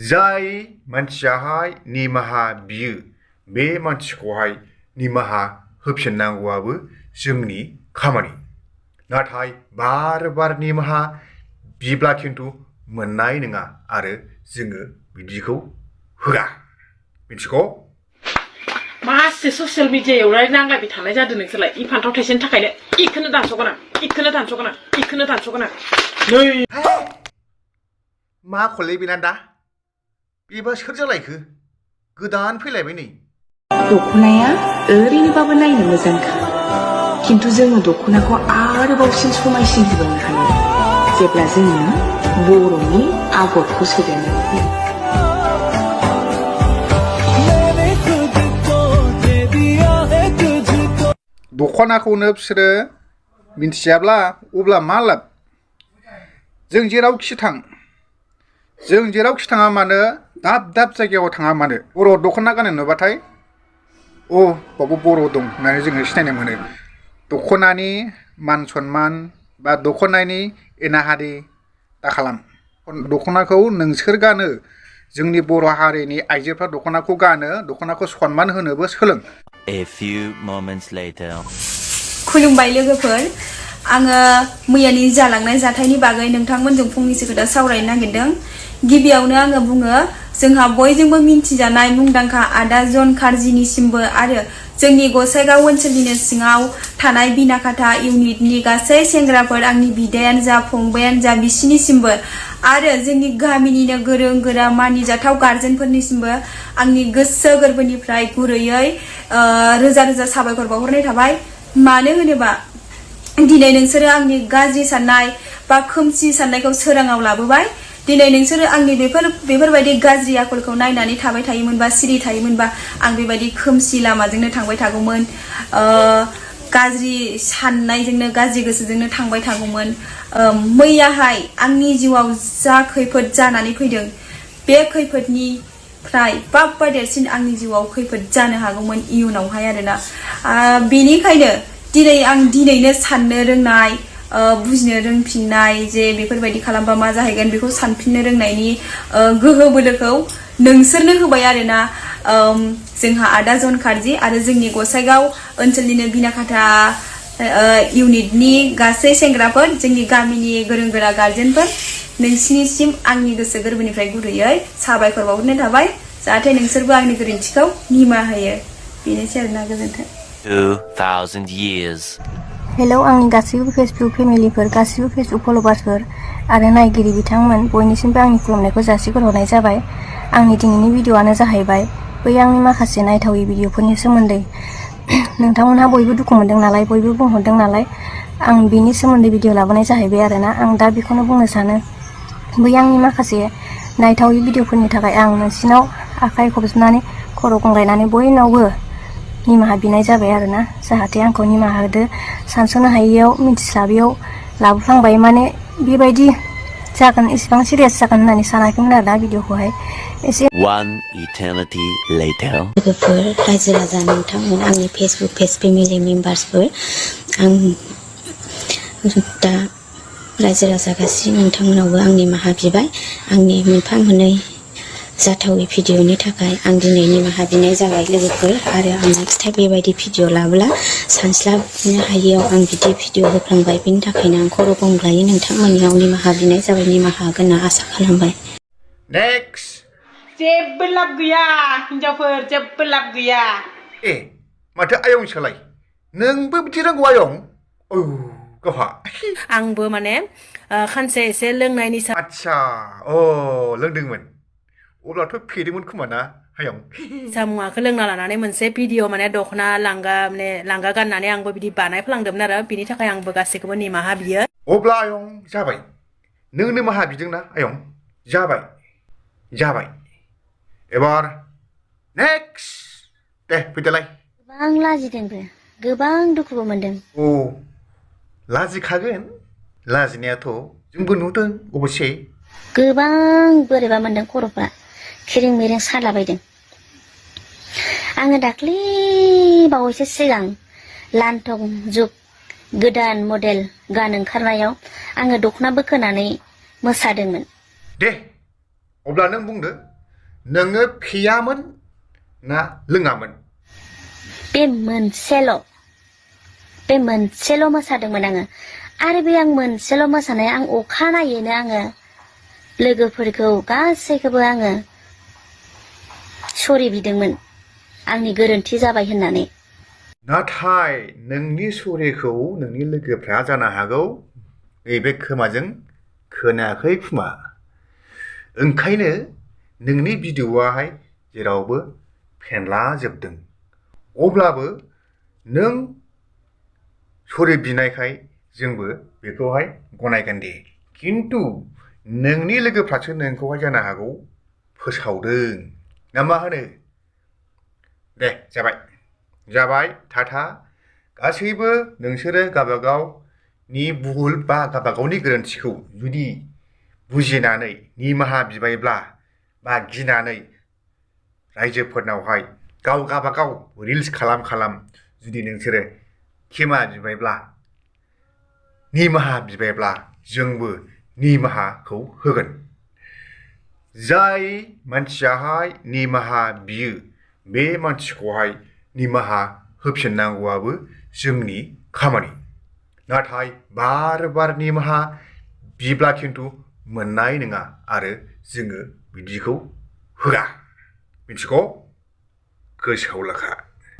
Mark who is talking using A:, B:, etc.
A: जाय मानसियाहाय निमाहा बियो बे मानसिखौहाय निमाहा होफिननांगौआबो जोंनि खामानि नाथाय बार बार निमाहा बिब्ला खिन्थु मोननाय नङा आरो जोङो बिदिखौ होआ मिथिगौ
B: मासे ससियेल मिडियायावलाय नांलायबाय थानाय जादों नोंसोरलाय इ फान्थाव थाइसेनि थाखायनो इखौनो दानस'गोन आं नै
A: मा खलै बेना दा बेबा सोर जालायखो गोदान फैलायबाय नै
C: दख'नाया ओरैनोबाबो नायनो मोजांखा खिन्थु जोङो दख'नाखौ आरोबावसिन समायसिन होबावनो हायो जेब्ला जोङो बर'नि आगरखौ सोदेरनो हायो
A: दख'नाखौनो बिसोरो मिन्थियाब्ला अब्ला मा लाब जों जेरावखि थाङा मानो दाब दाब जायगायाव थाङा मानो बर' दख'ना गाननो नुबाथाय बावबो बर' दं होननानै जोङो सिनायनो मोनो दख'नानि मान सनमान बा दख'नानि एनाहारि दाखालाम दख'नाखौ नोंसोर गानो जोंनि बर' हारिनि आइजोफ्रा दख'नाखौ गानो दख'नाखौ सनमान होनोबो सोलों
D: A few moments later.
E: खुलुमबाय लोगोफोर आङो मैयानि जालांनाय जाथायनि बागै नोंथांमोनजों फंनैसो खोथा सावरायनो नागिरदों गिबियावनो आङो बुङो जोंहा बयजोंबो मिन्थिजानाय मुंदांखा आदा जन कार्जिनिसिमबो आरो जोंनि गसाइगाव ओनसोलनिनो सिङाव थानाय बिनाखाथा इउनिटनि गासै सेंग्राफोर आंनि बिदायानो जा फंबायानो जा बिसिनिसिमबो आरो जोंनि गामिनिनो गोरों गोरा मानिजाथाव गार्जेनफोरनिसिमबो आंनि गोसो गोरबोनिफ्राय गुरैयै रोजा रोजा साबायखर बावहरनाय थाबाय मानो होनोबा दिनै नोंसोरो आंनि गाज्रि साननाय बा खोमसि साननायखौ सोराङाव लाबोबाय दिनै नोंसोरो आंनि बेफोरबायदि गाज्रि आखलखौ नायनानै थाबाय थायोमोनबा सिरि थायोमोनबा आं बेबायदि खोमसि लामाजोंनो थांबाय थागौमोन गाज्रि साननायजोंनो गाज्रि गोसोजोंनो थांबाय थागौमोन मैयाहाय आंनि जिउआव जा खैफोद जानानै फैदों बे खैफोदनिफ्राय बाबा देरसिन आंनि जिउआव खैफोद जानो हागौमोन इयुनावहाय आरोना बेनिखायनो दिनै आं दिनैनो साननो रोंनाय बुजिनो रोंफिननाय जे बेफोरबायदि खालामबा मा जाहैगोन बेखौ सानफिननो रोंनायनि गोहो बोलोखौ नोंसोरनो होबाय आरोना जोंहा आदा जन कार्जि आरो जोंनि गसाइगाव ओनसोलनिनो बिनाखाथा इउनिटनि गासै सेंग्राफोर जोंनि गामिनि गोरों गोरा गार्जेनफोर नोंसिनिसिम आंनि गोसो गोरबोनिफ्राय गुरैयै साबायखर बावहरनाय थाबाय जाहाथे नोंसोरबो आंनि गोरोन्थिखौ निमाहा होयो बेनोसै आरोना गोजोन्थों
D: 2000 years.
F: हेलौ आंनि गासैबो फेसबुक फेमिलिफोर गासैबो फेसबुक फलोवार्सफोर आरो नायगिरि बिथांमोन बयनिसिमबो आंनि खुलुमनायखौ जासिहरनाय जाबाय आंनि दिनैनि भिडिअआनो जाहैबाय बै आंनि माखासे नायथावै भिडिअफोरनि सोमोन्दै नोंथांमोनहा बयबो दुखु मोनदों नालाय बयबो बुंहरदों नालाय आं बिनि सोमोन्दै भिडिअ लाबोनाय जाहैबाय आरोना आं दा बेखौनो बुंनो सानो बै आंनि माखासे नायथावै भिडिअफोरनि थाखाय आं नोंसिनाव आखाइ खबजोबनानै खर' गंग्लायनानै बयनावबो निमाहा बिनाय जाबाय आरोना जाहाथे आंखौ निमाहा होदो सानस'नो हायैयाव मिथिस्लाबैयाव लाबोफ्लांबाय माने बेबायदि जागोन इसेबां सिरियास जागोन होननानै सानाखैमोन आरोना भिडिअखौहाय एसे
D: One eternity later.
G: लोगोफोर रायजो राजा नोंथांमोन आंनि फेसबुक पेज फेमिलि मेम्बार्सफोर आं दा रायजो राजा गासै नोंथांमोनावबो आं निमाहा बिबाय आंनि मोनफा मोननै जाथावै भिडिअनि थाखाय आं दिनै निमाहा बिनाय जाबाय लोगोफोर आरो आं नेक्स्ट टाइम बेबायदि भिडिअ लाब्ला सानस्लाबनो हायैयाव आं बिदि भिडिअ होफ्लांबाय बेनि थाखायनो आं खर' गंग्लायै नोंथांमोननियाव निमाहा बिनाय जाबाय निमाहा होगोन होनना आसा खालामबाय
A: नेक्स्ट
B: जेबो लाब गैया हिनजावफोर जेबो लाब गैया
A: माथो आयंसोलाय नोंबो बिदि रोंगौ आयं गावहा
H: आंबो माने खानसे एसे लोंनायनि
A: आच्छा लोंदोंमोन अब्लाथ' फेदोंमोन खोमा ना आयं
H: मुवाखौ लोंना लानानै मोनसे भिडिअ माने दख'ना लांगा गाननानै आंबो बिदि बानायफ्लांदोंमोन आरो बिनि थाखाय आंबो गासैखौबो निमाहा बियो
A: अब्ला आयं जाबाय नों निमाहा बिदोंना आयं जाबाय एबार नेक्स्ट दे फैदोलाय
G: गोबां लाजिदोंबो गोबां दुखुबो मोनदों
A: लाजिखागोन लाजिनायाथ' जोंबो नुदों अबसे
G: गोबां बोरैबा मोनदों खर'फ्रा खिरिं मिरिं सालाबायदों आङो दाख्लै बावैसो सिगां लान्थं जुग गोदान मडेल गान ओंखारनायाव आङो दख'ना बोखोनानै मोसादोंमोन
A: दे अब्ला नों बुंदो नोङो फेयामोन ना लोङामोन?
G: बे मोनसेल' मोसादोंमोन आङो आरो बे आं मोनसेल' मोसानाय आं अखानायैनो आङो लोगोफोरखौ गासैखौबो आङो सरि बिदोंमोन आंनि गोरोन्थि जाबाय होननानै।
A: नाथाय नोंनि सरिखौ नोंनि लोगोफ्रा जानो हागौ नैबे खोमाजों खोनायाखै खोमा। ओंखायनो नोंनि भिडिअ'आहाय जेरावबो फेनलाजोबदों। अब्लाबो नों सरि बिनायखाय जोंबो बेखौहाय गनायगोन दे। खिन्थु नोंनि लोगोफ्रासो नोंखौहाय जानो हागौ फोसावदों ना मा होनो? दे जाबाय थाथा। गासैबो नोंसोरो गावबागावनि भुल बा गावबागावनि गोरोन्थिखौ जुदि बुजिनानै निमाहा बिबायब्ला बा गिनानै रायजोफोरनावहाय गावबागाव रिल्स खालाम जुदि नोंसोरो क्षमा बिबायब्ला निमाहा बिबायब्ला जोंबो निमाहाखौ होगोन। जाय मानसियाहाय निमाहा बियो बे मानसिखौहाय निमाहा होफिननांगौआबो जोंनि खामानि। नाथाय बार निमाहा बिब्ला खिन्थु मोननाय नङा आरो जोङो बिदिखौ होआ। मिथिगौ? गोसोआव लाखा।